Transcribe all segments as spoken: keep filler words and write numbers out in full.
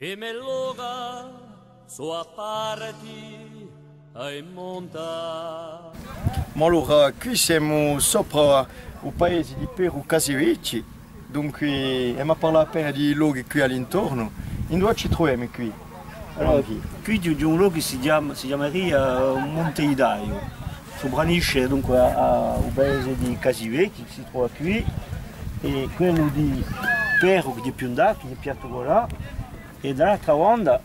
I me lochi sò à parte à i monti. Ma allora, quì simu sopra u paesi di Peru Casivechji, dunque, emu à parlà appena di i lochi quì à l'intornu. Induve ci truvemu quì? Allora, quì ci hè un locu chì si chjama, si chjamaria Monte di Tagliu. Supranisce, dunque, à, à u paesi di Casivechji, chì si trova quì, è quellu di Peru, chì hè più in là, chì hè piattu quallà, è da l'altra banda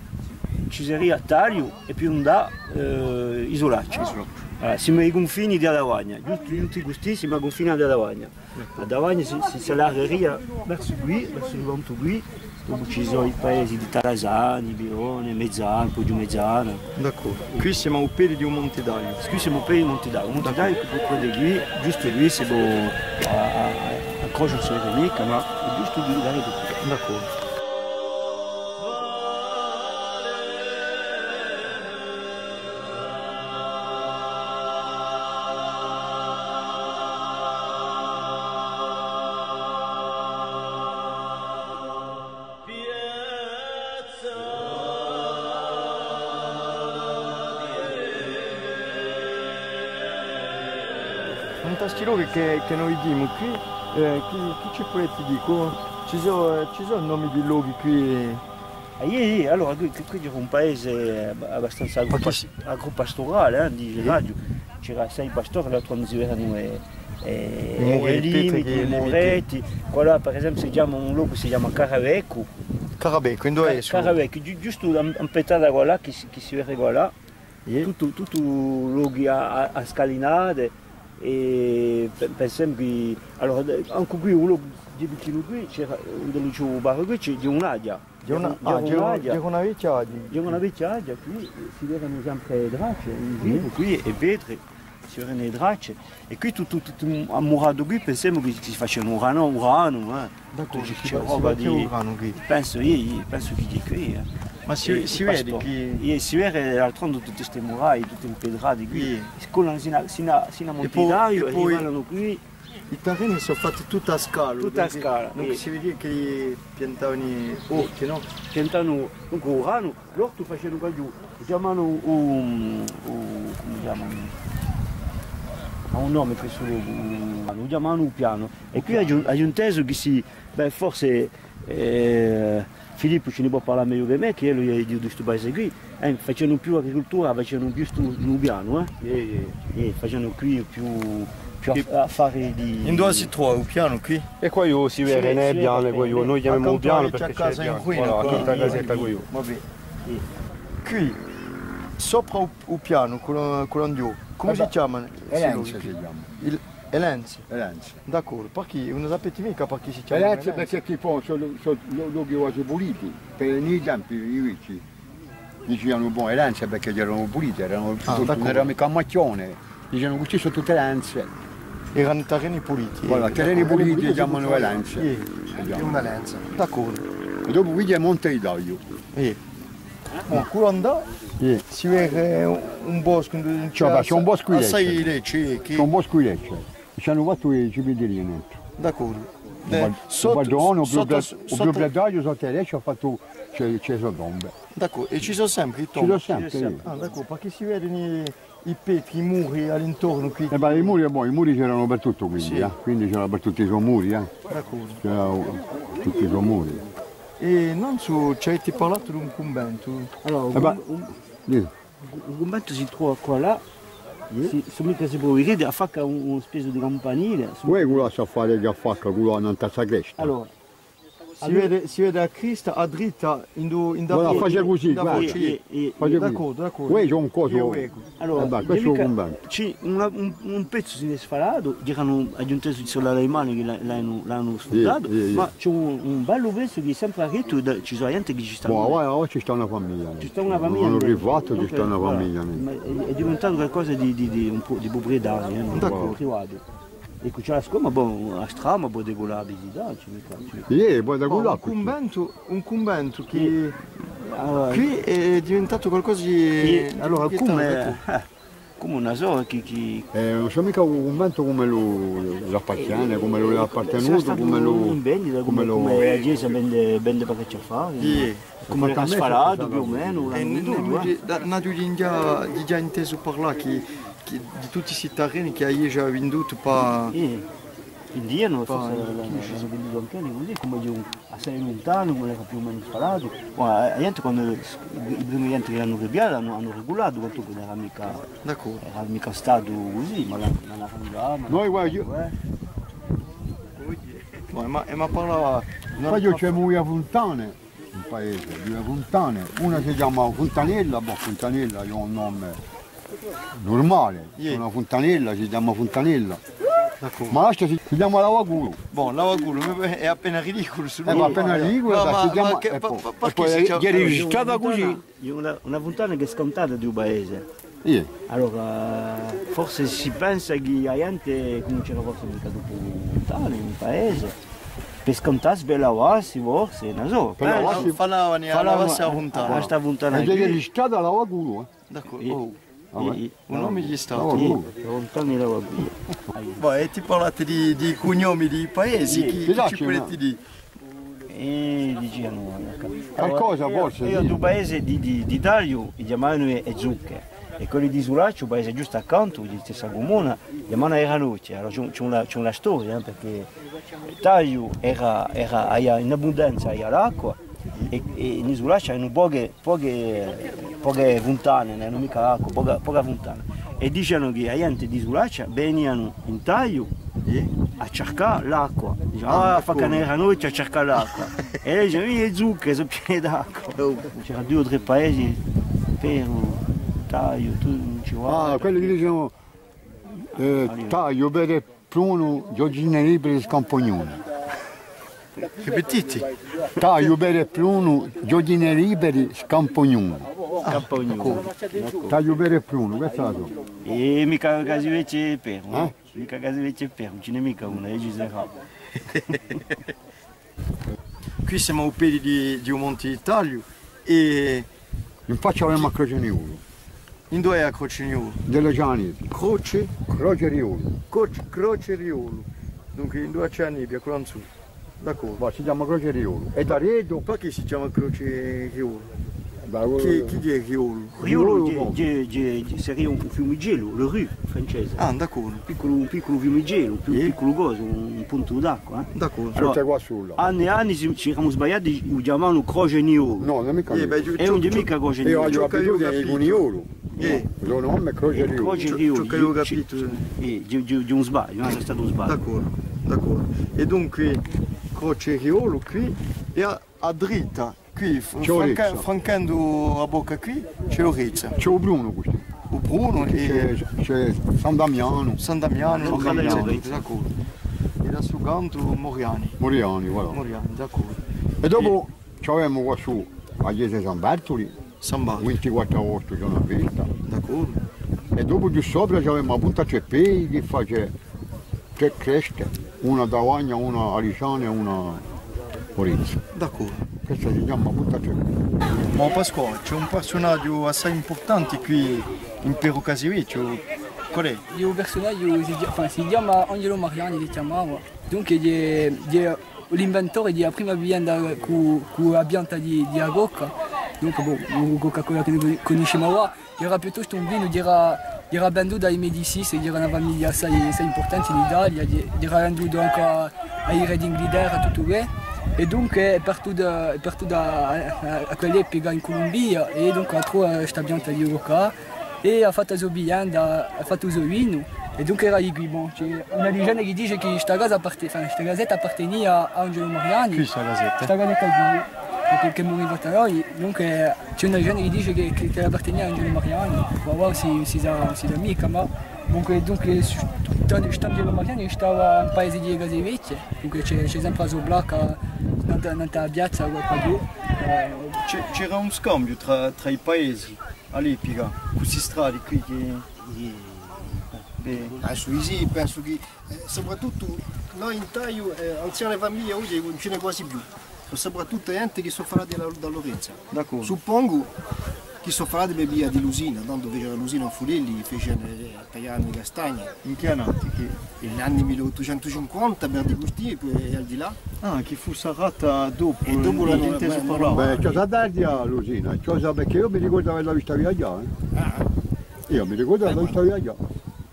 ci seria Tagliu è più in là, eh, Isulaccia. Isulaccia. Eh, simu à i cunfini di a Tavagna, ghjustu, ghjustu custì simu à i cunfini di a Tavagna. A Tavagna si, si, s'allargheria versu quì, versu u cantu quì, dopu ci sò i paesi di Talasani, Birone, Mezzana, Poghju Mezzana. D'accordu. Quì simu à u pedi di u Monte Tagliu. Quì simu à u pedi di u Monte Tagliu. U Monte Tagliu chì pò vede quì, ghjustu quì, si pò à, à, à, à crociu ùn si vede micca, ma hè ghjustu quì, guardate quì. D'accordu. Nant'à sti lochi chì, chì no vidimu quì, eh, chì, chì ci pudete dì? Ci sò, eh, ci sò nomi di lochi quì? Ah, iè, iè, allora, quì, quì, quì c'era un paese ab-, abbastanza agru-, agru-pasturale, eh, di Raghju. C'era assai pastori, l'altru annu si vedenu, eh, eh, i limiti, i muretti. Quallà, per esempiu, si chjama un locu, si chjama Carabeccu. Carabeccu, induve hè? Carabeccu, ghju-, ghjustu a, a piazzata quallà, chì si, chì si vede quallà. Tuttu, tuttu lochi à, à, à scalinate, è pe-, pensemu chì, allora, ancu quì, un locu di vicinu quì, c'era, induve ci hè u bar quì, ci hè, ci hè un'aghja. Ci hè un, ah, ci hè un, ci hè una vechja aghja. Ci hè una vechja aghja quì, si vedenu sempre e tracce, in giru quì, e petre, si vedenu e tracce, è quì tuttu, tuttu ammuratu quì, pensemu chì, chì si facia un granu, un granu, eh. D'accordu, ci hè roba di, pensu, eiu, eiu pensu chì hè quì, eh. Ma si, si vede chì, eh, si vede d'altronde tutte ste muraie, tutte impetrate quì, sculanu sinu à, sinu à, sinu à Monte Tagliu, è po, è po arrivanu quì. I terreni sò fatti tuttu à scala, tuttu à scala, dunque si vede chì piantavanu orti, nò? Piantavanu, dunque, u granu, l'ortu facianu quaghjò, u chjamanu u, u, cumu u chjamanu? Hà un nome questu locu, u, u chjamanu u pianu. È quì aghju, aghju intesu chì si, bè, forse, eh, Filippu ci ne pò parlà megliu chè mè, chì ellu hè di, di stu paese quì, eh, facianu più agricultura, facianu più stu, u pianu, eh? Iè, iè. Iè, facianu quì più, più aff-, affari di... Induve si trova u pianu quì? È quaghjò si vede, eh, pianu, quaghjò, noi chjamemu u pianu perchè ci hè u pianu. Voilà, questa casetta quaghjò. Va bè. Quì, sopra u, u pianu, quellu, quellu in ghjò, cumu si chjama? E lence si chjama. E lence. E lence. D'accordu, perchè? Ùn sapete micca perchè si chjama e lence? E lence perchè chì po sò, sò, sò lochi quasi puliti, per i tempi, i vechji. Dicianu, bon, e lence perchè eranu puliti, eranu, ùn eranu micca macchione. Dicianu, questi sò tutte lence. Eranu terreni puliti. Voilà, terreni puliti, chjamanu e lence. Iè. Una lenza. D'accordu. È dopu quì hè Monte di Tagliu. Iè. Bon, quì andà, si vede un, un boscu, un, c'è un boscu di lecce. Assai lecce, chì... C'è un boscu di lecce. Ci anu fattu i cipitellini dentru. D'accordu. U pa-, u patrone, u proprietario, sottu à e lecce hà fattu, ci hè, ci hè e so tombe. D'accordu. È ci sò sempre i tombe? Ci sò sempre, iè. Ah, d'accordu, perchè si vedenu i, i petri, i muri à l'intornu quì. Eh bè, i muri, bon, i muri c'eranu per tuttu, quindi, eh. Quindi c'era per tutti i so muri, eh. D'accordu. C'era, uh, tutti i so muri. È nanzu ci avete parlatu d'un cunventu. Allora, un, un, un cunventu si trova quallà, si, sò micca si pò vede, affacca un, una spezia di campanile. Uè, quella s'affacca, chì affacca, quella nant'à sta cresta. Allora, si vede, si vede a cresta, a dritta, in do, in da... Voilà, face cusì, guarda. Face cusì. D'accordu, d'accordu. Uè, c'hè un cosu. Allora, eh bè, questu hè u cunventu. Ci hè una, un, un pezzu si n'hè sfalatu, eranu, aghju intesu, ci sò l'Alemani chì l'anu, l'anu sfondatu, ma ci hè un, un bellu pezzu chì hè sempre arittu, ci sò ghjente chì ci stà. Bon, avà, avà ci stà una famiglia. Ci stà una famiglia. Ùn anu rifattu, ci stà una famiglia. Ma hè, hè diventatu qualcosa di, di, di un pò, di pruprietà, eh, privatu. Eccu, ci hè a scola, ma bon, a strada, ma pò da quallà à visità, ci hè micca, ci hè micca. Iè, pò da quallà. Un cunventu, un cunventu chì, allora, quì hè diventatu qualcosa di, allora, cum'è, eh, Cum'è, ùn sò, chì, chì... Eh, ùn sò micca u cunventu cum'ellu l'appartiene, cum'ellu l'hè appartenutu, cum'ellu... In vendita, cum'è, cum'è a chjesa vende, vende parecchi affari. Iè. Cum'ellu hà sfalatu, più o menu, l'anu vendutu, eh. N'aghju dighjà, dighjà intesu parlà chì, chì di tutti sti terreni chì a chjesa hà vendutu pà... Iè. Quindi eiu ùn sò s'elli l'anu vendutu anch'elli cusì, cum'è di un assai luntanu, cum'ellu era più o menu sfalatu. Bon, a, a ghjente quandu, i primi ghjenti chì l'anu ripigliatu, anu, anu regulatu, quantunque ùn era micca, era micca statu cusì, ma l'anu, l'anu arrangiatu, ma... Noi, guarda, eiu... Bon, ma, è ma parlava... Quì ci hè duie funtane, un paese, duie funtane, una si chjama Funtanella, bò, Funtanella hè un nome nurmale, iè, una funtanella, si chjama Funtanella. D'accordu. Ma l'altra si, si chjama Lavaculu. Bon, Lavaculu, hè appena ridiculu, stu nome. Eh, ma appena ridiculu, ma, ma, si chjama, ma chì, è po, è po hè, hè registrata cusì. Hè una, una funtana chì hè scantata di u paese. Iè. Allora, forse si pensa chì a ghjente cumincierà forse micca dopu funtane, in paese, per scantassi, per lavassi, forse, ùn sò. Per lavassi. Falavani à lavassi a funtana. À sta funtana. È hè registrata Lavaculu, eh. D'accordu. Oh. Ah, bè. U nome hè statu. Lavaculu. Funtana Lavaculu. Bò, è ti parlate di, di cugnomi di paesi, chì, chì ci pudete dì? Eh, dicianu, qualcosa forse, eiu, di u paese di, di, di Tagliu, i chjamavanu e, e Zucche, è quelli di Isulaccia, u paese ghjustu accantu, di stessa cumuna, i chjamavanu Eranochje. Allora, ci hè, ci hè una, ci hè una storia, eh, perchè Tagliu era, era, avia in abbundanza, avia l'acqua, è, è in Isulaccia eranu poche, poche, poche funtane, ùn eranu micca acqua, poca, poca funtana. È dicianu chì a ghjente di Isulaccia venianu in Tagliu à circà l'acqua. Dice, ah, fà chì ne era noi à circà l'acqua. È dice, mì, e Zucche sò piene d'acqua. C'era dui o trè paesi, Peru, Tagliu, tù, ùn ci vole. Ah, quelli chì dicenu, eh, Tagliu, Peru, Prunu, Ghjorghjine Liberi, Scampagnunu. Ripetite. Tagliu, Peru, Prunu, Ghjorghjine Liberi, Scampagnunu. Ah, Scampagnunu. D'accordu. Tagliu, Peru, Prunu, questa hè la so. È micca Casevechje è Peru, eh? Micca Casevechje è Peru, ùn ci n'hè micca una, eh, ci sarà. Quì simu à u pedi di, di u Monte di Tagliu è... In faccia avemu a Croce Niolu. Induve hè a Croce Niolu? Delle Cianese. Croce? Croce Niolu. Croce, Croce Niolu. Dunque, induve ci hè a nebbia, quallà in sù. D'accordu. Ma si chjama Croce Niolu. È daretu? Perchè si chjama Croce Niolu? Chì, chì hè Niolu? Niolu, Niolu, chì, chì, chì, chì saria un fiumicellu, le Rux francese. Ah, d'accordu. Un picculu, un picculu fiumicellu, più picculu cosa, un, un puntu d'acqua, eh. D'accordu. Allora, anni è anni ci, ci eramu sbagliati, u chjamavanu Croce Niolu. Nò, ùn hè micca Niolu. È ùn hè micca Croce Niolu. Eiu aghju capitutu chì hè Niolu. Eh. Lo nome hè Croce Niolu. Croce Niolu. Ciò ch'aghju capitu. Eh, di, di, di un sbagliu, eh, hè statu un sbagliu. D'accordu, d'accordu. È dunque, Croce Niolu quì, è à, à dritta, quì, f-, franchendu a bocca quì, ci hè l'Orezza. Ci hè u Prunu quì. U Prunu, ci hè, ci hè San Damianu. San Damianu, San Damianu, d'accordu. È da stu cantu Moriani. Moriani, voilà. Moriani, d'accordu. È dopu ci avemu quassù a chjesa di San Bartuli, San Bartuli. Vintiquattru aostu, ghjornu di festa. D'accordu. È dopu ghjò sopra ci avemu a Punta Trepei chì face trè creste, una à Tavagna, una à Lisgiana è una à Orezza. D'accordu. Questa si chjama Punta Trepei. Ma Pasquale, ci hè un persunagiu assai impurtante quì in Peru Casevechju. Qual hè? Hè un persunagiu, si chja-, enfin, si chjama Angelo Mariani, si chjamava. Dunque, hè, hè l'inventore di a prima bienda cù, cù a pianta di, di a coca. Dunque, bon, a Coca-Cola chì no cunniscimu avà, era piuttostu un vinu, era, era vendutu à i Médicis, era una famiglia assai, assai impurtante in Italia, era vendutu ancu à, à i rè d'Inghilterra, tuttu què. È dunque hè partutu, hè partutu à, à, à quell'epica in Culumbia, è dunque hà trovu sta pianta di coca. È hà fattu a so bienda, hà fattu u so vinu, è dunque era di quì, bon, ci hè una legenda chì dice chì sta casa apparte-, enfin, sta casetta appartenia à Angelo Mariani. Quì sta casetta? Sta casetta quì, chì, chì hè moritu da noi, dunque, ci hè una legenda chì dice chì, chì, ch'ella appartenia à Angelo Mariani, ma avà ùn si, ùn si sà, ùn si sà micca, ma, dunque, dunque, stu, stu Angelo Mariani stava in paese di Casevechje, dunque ci hè, ci hè sempre a so placca, nant'à, nant'à a piazza, quì, quì. Eh, ci hè, c'era un scambiu trà, trà i paesi. À l'epica, cù sti stradi quì chì... Iè. Bè. Pensu di sì, pensu chì, eh, soprattuttu noi in Tagliu, eh, anziane famiglie oghje ùn ci n'hè guasi più. Sò soprattuttu ghjente chì sò falati da, da l'Orezza. D'accordu. Suppongu Chì sò falati per via di l'usina, tandu facianu l'usina in Fulelli, facianu, eh, tagliavanu e castagne. In chì anni? Chì... In l'anni mille ottucentu cinquanta, per dì custì, è po, è al di là. Ah, chì fù sarrata dopu, è dopu l'anu, eh, bè, bè, chjosa tardi à l'usina, chjosa, perchè eiu mi ricordu d'avella vista viaghjà, eh. Ah. Eiu mi ricordu d'avella vista viaghjà.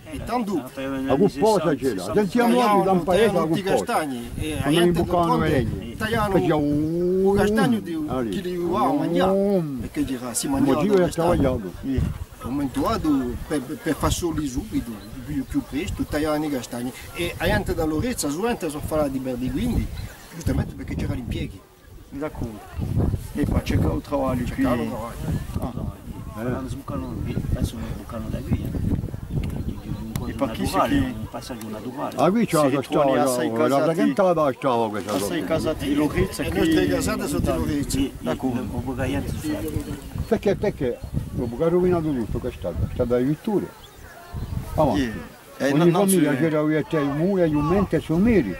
È tandu a cumposta c'era, sentiamu tagliavanu, tagliavanu tutti i castagni, è a ghjente d'altronde tagliavanu u castagnu di, chì li avia da manghjà, perchè c'era, si manghjava u castagnu. È à un mumentu datu, per, per fà soldi subitu, più, più prestu, tagliavanu i castagni. È a ghjente da Lorezza, suvente sò falati per dì quindi, ghjustamente perchè c'era l'impieghi. D'accordu. È pà circà u travagliu quì. Circà u travagliu. Ah. Eh. Quandu sbuccanu, eh, pensu chì sbuccanu da quì, eh. Hè un cosu naturale, hè un passaghju naturale. È pà chì si... Ah, quì ci hè assai casati, assai casati di Lorezza. È e nostre casate sò di Lorezza. D'accordu. Perchè, perchè, dopu chì hà ruvinatu tuttu, chì hè statu? Hè stata a vittura. Avanti. Ogni famiglia c'era u, u mulu, u ghjumentu è i so meri.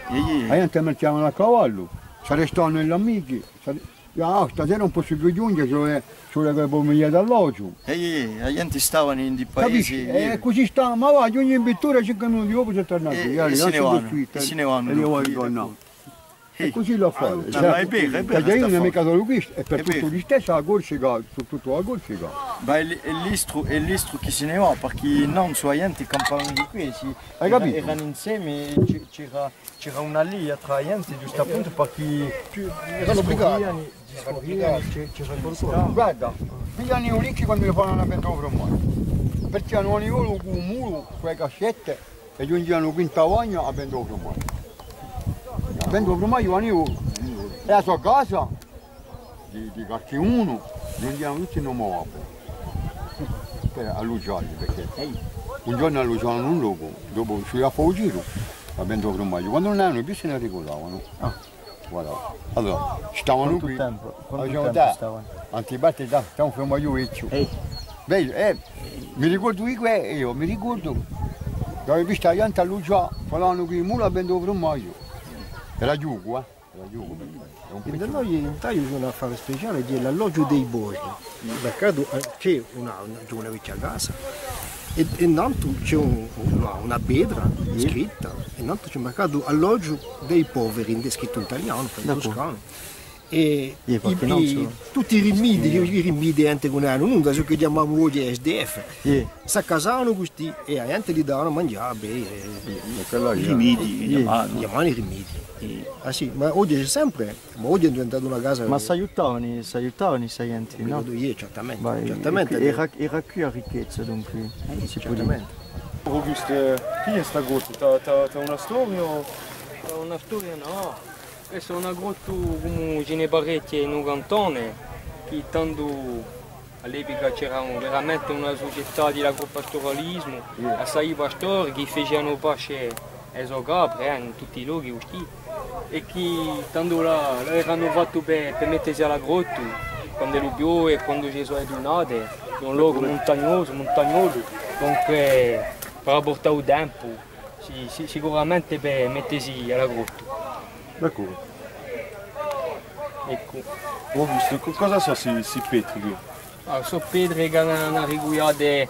A ghjente marchjavanu à cavallu, s'arrestavanu l'amichi, s'arre-, ah, stasera ùn possu più ghjunghje, ci vole, ci vole chì vo mi date alloghju. Eh, eh, eh, a ghjente stavanu in i paesi. Capisci? È cusì stava, ma và, ghjunghje in vittura, cinque minuti dopu sò tornati. Eh, è si ne vanu, è si ne vanu. È eiu vogliu tornà. È cusì l'affare. Ma hè vera, hè vera. Perchè eiu ùn hè micca solu questu, hè per tuttu listessu a Corsica, su tutta a Corsica. Ma hè l-, hè l'estru, hè l'estru chì si ne và, perchè nanzu a ghjente campava di quì, sì, hai capitu? Eranu inseme, c'è-, c'era, c'era una leia trà a ghjente, ghjustu appuntu, perchè eranu obbligati. Discurrianu, discurrianu, c'è-, c'era qualcosa. Guarda, piglianu i ricchi quandu li fannu à vende u furmagliu. Perchè ùn li vole cù u mulu, cù e cascette, è ghjunghjianu quì in Tavagna à vende u furmagliu. À vende u furmagliu, vanu. È a so casa, di, di qualchidunu, ghjunghjianu tutti in u mo babbu. Per allughjalli, perchè un ghjornu allughjavanu in un locu, dopu si facia u giru, à vende u furmagliu. Quandu ùn eranu più si ne ricurdavanu. Ah. Voilà. Allora, stavanu quì. Quantu tempu, quantu tempu stavanu? Anticipati, dà, sta un furmagliu vechju. Eh. Bè, eh, mi ricordu di què, eiu mi ricordu. L'avevi vistu a ghjente allughjà, falavanu cù i muli à vende u furmagliu. Era ghjucu, eh. Era ghjucu, perchè era un... È da noi in Tagliu ci hè un affare speciale, chì hè l'alloghju di i poveri. Marcatu, eh, ci hè una, una, ci hè una vechja casa. È, è nantu ci hè un, una, una petra scritta, è nantu ci hè marcatu alloghju di i poveri, ind'è scrittu in talianu, in tuscanu. È i, i, tutti i rimidi, i rimidi, a ghjente chì ùn eranu nunda, ciò chì chjamamu oghje S D F, s'accasavanu custì è a ghjente li davanu à manghjà, bè, eh, i rimidi, i chjamavanu i rimidi. Ah sì, ma oghje ci hè sempre. Ma oghje hè diventata una casa. Ma s'aiutavanu, s'aiutavanu sta ghjente, nò? Credu eiu, certamente, certamente. Era, era quì a ricchezza, dunque, si pò dì. Certamente. Auguste, chì hè sta grotta? T'hà, t'hà, t'hà una storia o? Una storia nò. Questa hè una grotta cum'è ci n'hè parechje in u cantone, chì tandu À l'epica c'era veramente una sucetà di l'agropasturalisimu, assai pastori chì facianu pasce e so capre, eh, in tutti i lochi custì, è chì tandu l'avevanu fattu per, per mettesi à l'agrotu, quand'ellu piove, quandu ci sò e dunate, hè un locu muntagnosu, muntagnolu, dunque, per rapportu à u tempu, Sì, sì, sicuramente per mettesi à l'agrotu. D'accordu. Eccu. Auguste, co-, cosa sò sti, sti petri quì? Ah, sò petri chì anu, anu ricugliatu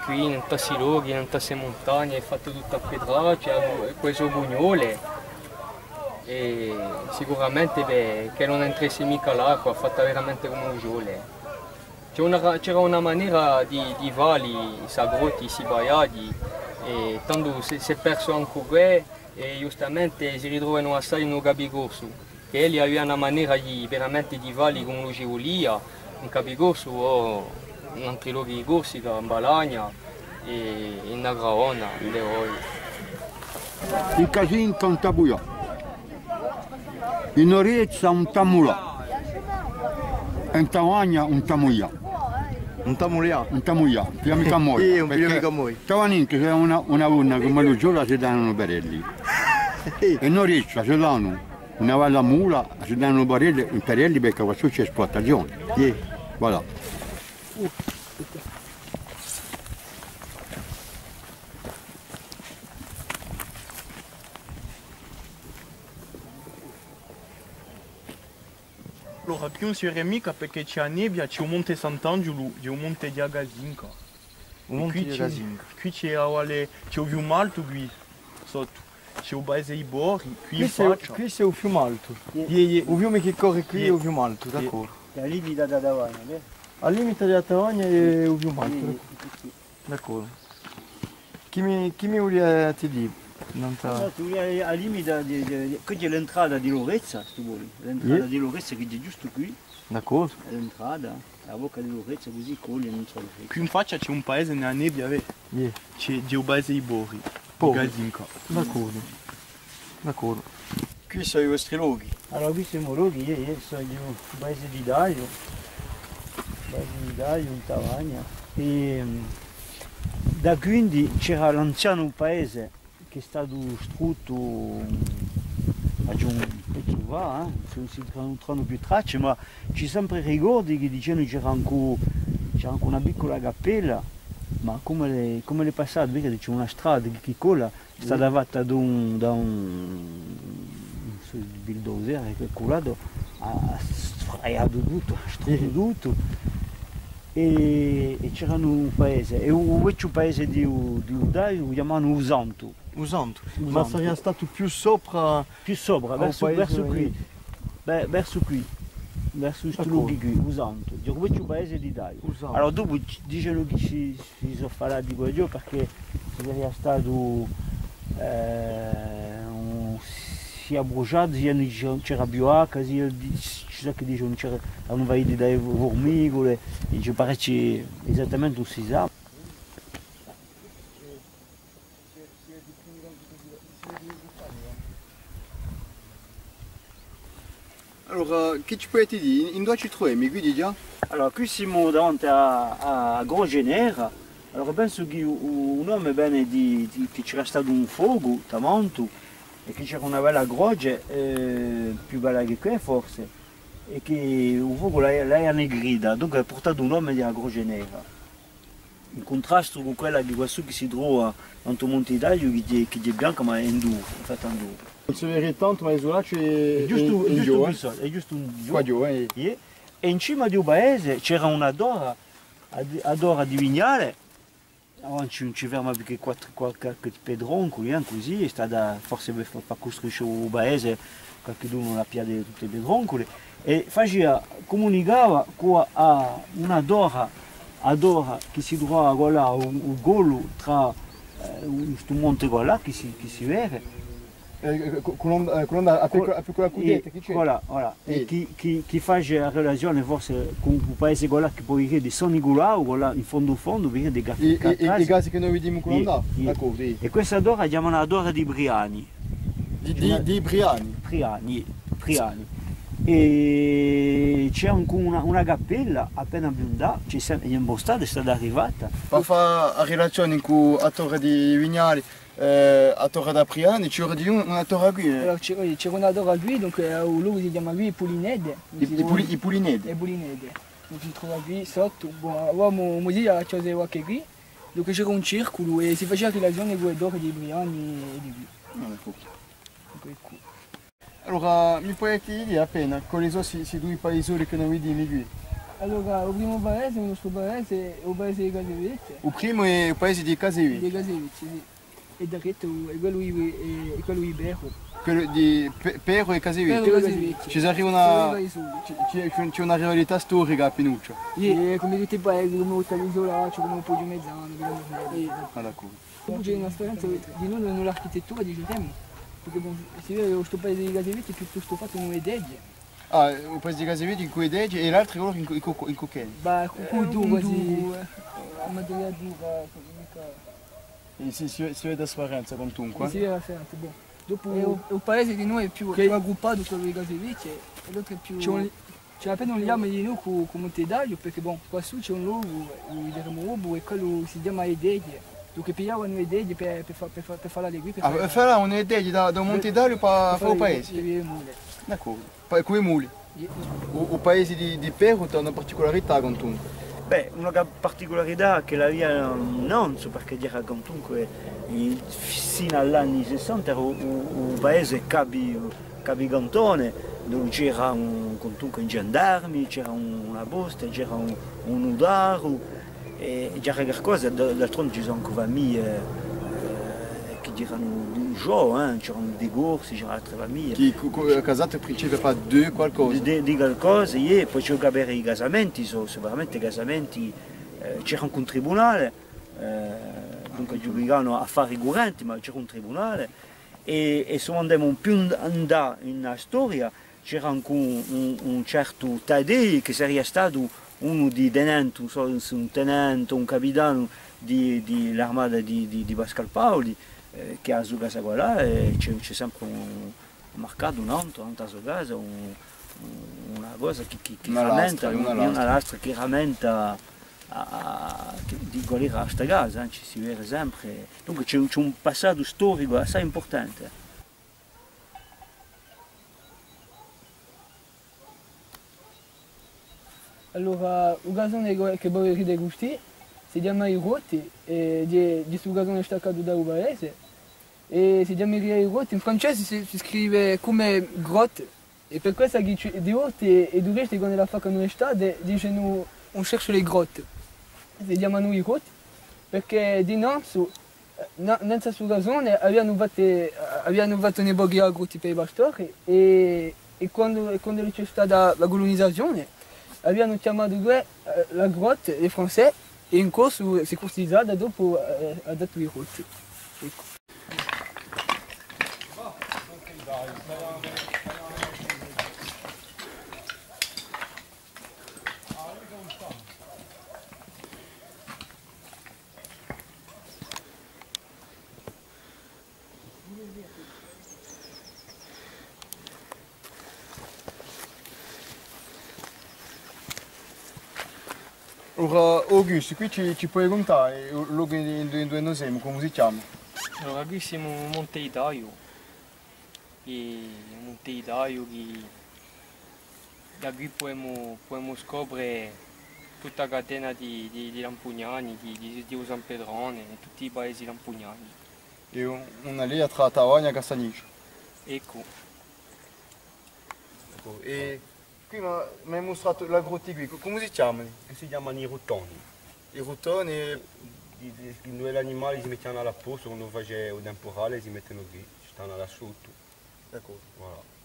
quì, in sti lochi, in ste muntagne, hè fattu tuttu à petraccia, è po sò bugnole. È sicuramente per chì ùn entresse micca l'acqua, hè fatta veramente cum'è u sole. C'era una, c'era una manera di, di falli, sti agrotti, sti pagliaghji, è tandu s'hè, s'hè persu ancu què, è ghjustamente si ritrovanu assai in u Capicorsu, chì elli avianu una manera di, veramente di falli cum'ellu ci vulia, in Capicorsu o in antri lochi di Corsica, in Balagna, è in a Gravona, ind'è voi. In Casinca ùn t'hà buià. In Orezza ùn t'hà mulà. È in Tavagna ùn t'hà muià. Ùn t'hà muià? Ùn t'hà muià, ùn piglià micca moia. Iè, ùn piglià micca moia. Tavaninchi, s'ellu dà una, una donna cum'ellu ci vole, si dà un barellu. È in Orezza, s'ellu dà una bella mula, si dà un barellu, un barellu, perchè quassù ci hè spluttazione. Iè. Voilà. Allora, Quì ùn si vede micca perchè ci hè a nebbia, ci hè u Monte Sant'Anghjulu, ci hè u Monte di a Casinca. U Monte di a Casinca. Quì ci hè, quì ci hè a valle, ci hè u Fium'Altu quì sottu, ci hè u paese di Bori, quì in faccia. Quì ci hè u Fium'Altu. Iè, iè. U fiume chì corre quì hè u Fium'Altu, d'accordu. Hè à limite di a Tavagna, vè? À limite di a Tavagna hè u Fium'Altu, d'accordu. D'accordu. Chì mi, chì mi vulia dì? Nant'à... Nò, ti vulia à limite di, di, di, quì ci hè l'entrata di Lorezza, s'è tù voli. L'entrata di Lorezza chì ci hè ghjustu quì. D'accordu. L'entrata, a bocca di Lorezza, cusì coglie, ùn sò. Quì in faccia ci hè un paese in a nebbia, vè? Iè. Ci hè, ci hè u paese di Bori, di Casinca. D'accordu. D'accordu. Quì sò i vostri lochi? Allora, quì sò i mo lochi, iè, iè, sò di u paese di Tagliu, paese di Tagliu, in Tavagna. È, mm, da quindi c'era l'anzianu paese chì hè statu struttu, aghju un pezzu fà, eh, ùn si, ùn si trovanu più tracce, ma ci sò sempre ricordi chì dicenu c'era ancu, c'era ancu una piccula cappella, ma cum'ella hè, cum'ella hè passata, perchè ci hè una strada chì, chì colla, hè stata fatta da un, da un, un bulldozer chì hè cullatu, hà, hà sfraiatu tuttu, hà struttu tuttu. È, è c'era un paese, è u, u vechju paese di u, di u Tagliu, u chjamavanu u Santu. U Santu. Ma saria statu più sopra. Più sopra, versu, versu quì. Bè, versu quì, versu stu locu quì, u Santu. Hè u vechju paese di Tagliu. U Santu. Allora, dopu ci, dicenu chì si, si sò falati quaghjò perchè ci saria statu, eh, un, sia brusgiatu, sia ùn c'era più acqua, sia, ci sò chì dicenu ùn c'era, anu fattu da e furmicule, è ci pare chì esattamente ùn si sà. Allora, chì ci pudeti dì? In, induve ci truvemu quì digià? Allora, quì simu davanti à, à a Croce Nera. Allora, pensu chì u, u, u nome vene di, di, chì c'era statu un focu, tamantu, è chì c'era una bella croce, eh, più bella chè què, forse, è chì u focu l'hà, l'hà annegrita, dunque hà purtatu u nome di a Croce Nera. In cuntrastu cù quella chì quassù chì si trova nant'à u Monte di Tagliu, chì hè, chì hè bianca, ma hè in duru, hè fatta in duru. Ùn si vede tantu, ma hè sulà, hè, hè ghjustu, hè ghjustu quì sottu, hè ghjustu in ghjò. Quaghjò, eh. Iè. È in cima di u paese c'era una torra, a, a torra di Vignale, avà ùn ci, ùn ci ferma più chè quattru, qualchì, qualchì pedronculu, eh, cusì, hè stata forse per fà, fà custruisce u paese, qualchidunu l'hà pigliatu tutti i pedronculi, è facia, cumunicava cù a, una torra, a torra chì si trova quallà, u, u collu trà, eh, u, stu monte quallà chì si, chì si vede. Eh, cù, cù l'onda, eh, cù l'onda, a piccula, a piccula cudetta, chì ci hè? Voilà, voilà. È chì, chì, chì face a relazione forse cù, cù u paese quallà chì pò vede San Niculau, quallà in fondu in fondu, vede Ca-, è, è, è i casi chì noi vidimu cù l'onda? D'accordu, iè. È questa torra a chjamanu a torra di Priani. Di, di, di Priani? Priani, Priani. È ci hè ancu una, una cappella appena biunda, ci hè sem-, hè impostata, hè stata arrivata. Per fà a relazione cù a torra di Vignale, eh, a torra da Priani, ci vole à dì un, una torra quì, eh. Allora, ci, c'era una torra quì, dunque, eh, u locu si chjama quì i Pulineddi. I, i Puli-, i Pulineddi. I Pulineddi. Dunque, si trova quì sottu. Bon, avà u museu hà chjosu quì. Dunque, c'era un circulu è si facia a relazione cù e torre di Priani è di quì. Ah, d'accordu. Dunque, eccu. Allora, mi pudeti dì appena quali sò sti, sti dui paisoli chì noi vidimu quì? Allora, u primu paese, u nostru paese, hè u paese di Casevechje. U primu hè u paese di Casevechje. Di Casevechje, sì. È daretu hè quellu di, hè, hè quellu di Peru. Quellu di Pe-, Peru è Casevechje. Peru è Casevechje. Ci saria una, ci, ci, ci hè una rivalità storica appinuccia. Iè, cum'è tutti i paesi, cum'è tutta l'isula, ci hè cum'è un pocu di mezzanu, cum'è... Ah, d'accordu. Dopu ci hè una sfarenza di noi, noi l'architettura, dicemu, perchè, bon, si vede stu paese di Casevechje hè piuttostu fattu in teghje. Ah, u paese di Casevechje hè in teghje è l'altru allora in cu-, in cu-, in cucchè? Bah, cù, cù duru, quasi. Duru, eh. A materia dura, micca. È si, si, si vede a sfarenza quantunque, eh? Si vede a sfarenza, bon. Dopu u, u paese di noi hè più, più aggruppatu, quellu di Casevechje, è l'altru hè più... Ci hè un, ci hè appena un liame di noi cù, cù Monte Tagliu, perchè, bon, quassù ci hè un locu, u videremu dopu, è quellu si chjama e teghje. Dunque pigliavanu e teghje per, per fà, per fà, per fà l'allegrì, per fà... Ah, falavanu e teghje da, da Monte Tagliu per fà u paese? D'accordu. Cù i muli. U, u paese di, di Peru hà una particularità, quantunque. Bè, una ca-, particularità chì l'avia, mm, nanzu, perchè era quantunque, eh, sinu à l'anni sessanta, era u, u, u paese capi-, capicantone, C'era un, quantunque, un ghjendarme, c'era un, una posta, c'era un, un nutaru, è, è c'era qualcosa, d-, d'altronde ci sò ancu famiglie, eh, chì eranu di Ghjò, eh, c'eranu di Corsi, c'eranu altre famiglie. Chì, cu-, cu-, casate principe fà di qualcosa? Di, di, di qualcosa, iè, po ci hè da vede i casamenti, sò, sò veramente casamenti, eh, c'era ancu un tribunale, eh, dunque ghjucavanu à affari currenti, ma c'era un tribunale, è, è s'è no andemu più in, in, in a storia, c'era ancu un, un, un certu Taddei, chì saria statu unu di i tenenti, ùn sò s'è un tenente o un capitanu di, di l'armata di, di, di Pascal Paoli, eh, chì hà a so casa quallà, è ci hè, ci hè sempre un, marcatu nantu, nantu à a so casa, un, un, una cosa chì, chì, chì rammenta, una lastra, una lastra chì rammenta à, à, chì, di quale era sta casa, eh, ci si vede sempre. Dunque ci hè, ci hè un passatu storicu assai impurtante. Allora, u casone chì, chì vo vidite custì si chjama I Rotti, è hè, hè stu casone staccatu da u paese, è si chjameria I Rotti. In francese si, si scrive cum'è grotte, è per quessa chì ci, di volte i turisti, quand'elli affacanu l'estate, dicenu: "On cherche les grottes." Si chjamanu I Rotti, perchè dinanzu, eh, na-, nanzu à stu casone avianu fattu, avianu fattu un pocu di grotti per i pastori, è, è quandu, è quandu ci hè stata a culunizazione, avianu chjamatu què, eh, la grotte, les Français, è in corsu s'hè cursizata, dopu, eh, hà datu I Rotti. Eccu. Allora, Auguste, quì ci, ci poi cuntà, eh, u locu in, in, induve no semu, cumu si chjama? Allora, quì semu à u Monte di Tagliu, è u Monte di Tagliu chì da quì pudemu, pudemu scopre tutta a catena di, di, di Lampugnani, di, di, di u San Petrone è tutti i paesi lampugnani. È un, una leia trà Tavagna è Castagniccia. Eccu. Eccu, è quì m'hai, m'hai mustratu la grotti quì, cu-, cumu si chjamanu? Chì si chjamanu i ruttoni. I ruttoni, di, di, induve l'animali si mettianu à l'appostu quandu face u timpurale, si mettenu quì, stanu là sottu. D'accordu. Voilà.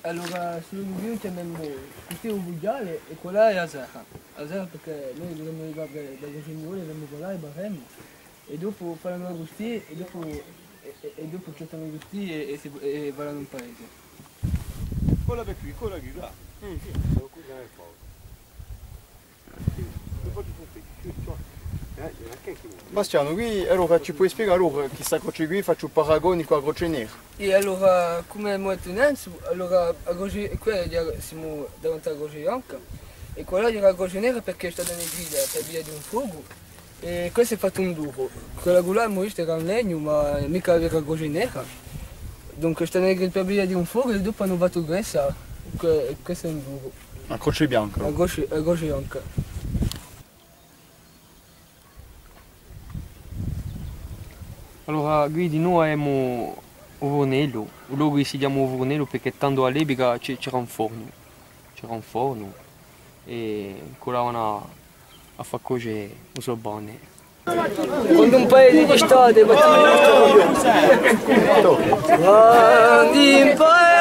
Allora, stu locu chì chjamemu, quist'hè u Pughjale è quallà hè a serra. A serra perchè noi avemu e capre da Cuscignole, avemu quallà è paremu. È dopu falanu custì, è dopu, è, è, è dopu ci stanu custì è, è si, è falanu in paese. Quallà per quì, quallà quì, là. Sì, sì. Bastianu, quì, allora, ci poi spiegà, allora, chì sta croce quì, face u paragone cù a croce nera? È allora, cum'è emu dettu nanzu, allora, a croce, quì simu davanti à a croce bianca, è quallà era a croce nera perchè hè stata innegrita per via di un focu, è quessa hè fatta in duru. Quella quì, emu vistu, era in legnu, ma micca vera croce nera. Dunque, hè stata innegrita per via di un focu, è dopu anu fattu quessa, que-, quessa in duru. A croce bianca. A croce, a croce bianca. Allora, quì dinù avemu u furnellu, u locu chì si chjama u furnellu perchè tandu à l'epica ci, c'era un fornu, c'era un fornu è cullavanu à, à fà coce u so pane. Quandu un paese d'estate, quandu un paese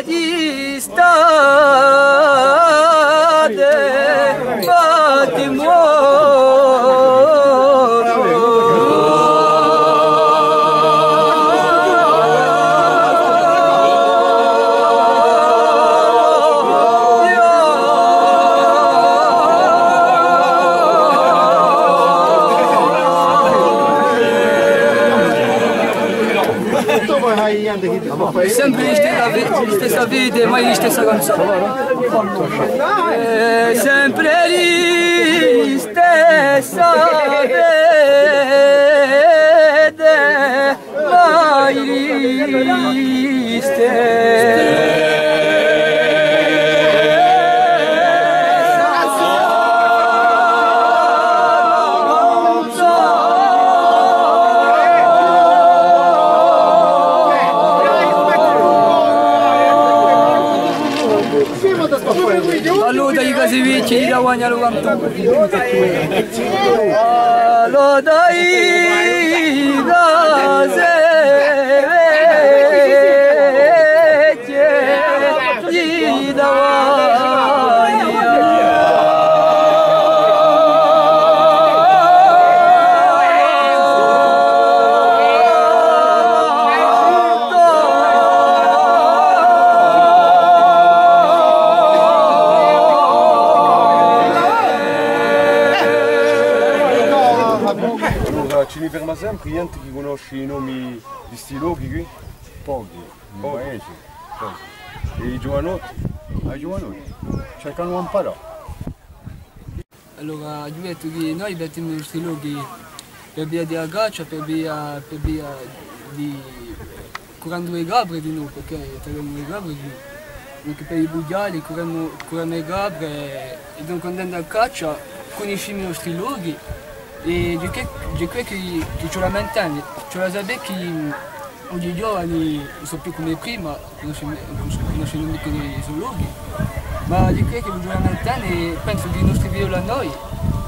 d'estate, Sempre listessa vi-, listessa vita, mai listessa canzona. Eh, sempre listessa vita, mai listessa. Vicini da Guagna Luvantu. Allora dai, da se vecchie, da Guagna. Allora, ci ne ferma sempre ghjente chì cunnosce i nomi di sti lochi quì? Pochi, in paese, pochi. È i ghjuvanotti? I ghjuvanotti cercanu d'amparà. Allora, aghju dettu chì noi abitemu i nostri lochi per via di a caccia, per via, per via di, curendu e capre dinò, perchè tagliemu e capre dinò. Dunque per i pughjali, curemu, curemu e capre, è dunque andendu à caccia, cunniscimu i nostri lochi, è di chì, di chì, chì, chì ci vole à mantene, ci vole à sapè chì, mm, oghje i ghjovani ùn sò più cum'è prima, cunnoscenu, cunnoscenu micca i so lochi, ma di chì, chì ci vole à mantene, pensu chì i nostri figlioli à noi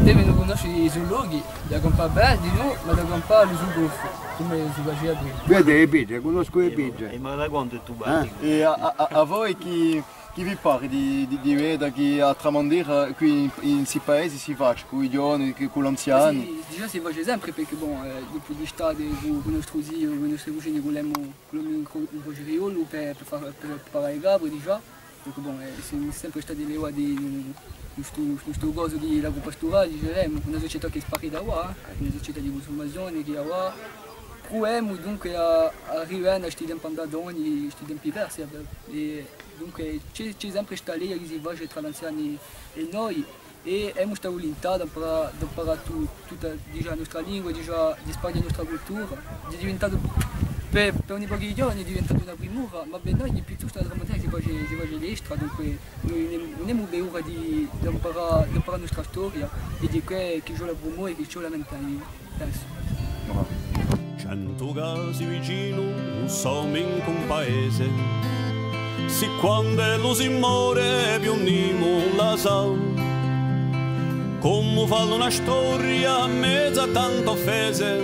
devenu cunnosce i so lochi, da campà bè dinò, ma da campà à l'usu goffu, cum'è si facia prima. Vede e peghje, cunnoscu e peghje. È ma da quantu tù parli? È à, à, à voi chì, chì vi pare di, di, di veda chì à Tramandera, quì in, in sti paesi si face, cù i ghjovani, cù, cù l'anziani? Sì, digià si face sempre, perchè, bon, eh, dopu d'estate, cù, cù nostru ziu, cù i nostri cugini, vulemu, vulemu incro-, incrocià u riolu per, per fà, per, per parà e capre, digià. Dunque, bon, eh, simu sempre stati levati in, in stu, in stu cosu di l'agropasturale, diceremu, una sucetà chì hè sparita quà, eh, una sucetà di cunsumazione chì hè quà. Pruvemu dunque à, à rivene à sti tempi andati, sti tempi persi, eh, è dunque ci hè, ci hè sempre sta leia chì si face trà l'anziani è noi, è emu sta vulintà d'amparà, d'amparà tu-, tutta, digià, a nostra lingua, digià, di sparghje a nostra cultura. Hè diventatu, per, per un pocu di ghjovani, hè diventatu una primura, ma per noi hè piuttostu una tramandera chì si face, si face lestra, dunque noi ùn emu, ùn emu paura di, d'amparà, d'amparà a nostra storia, è di què chì ci vole à prumove, chì ci vole à mantene, pensu. Centu case vicinu, ùn sò mancu un paese. Sì quand'ellu si more, più nimu ùn la sà. Cumu fà una storia in mezu à tante offese,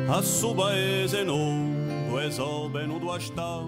à stu paese novu, duve sò venutu à stà.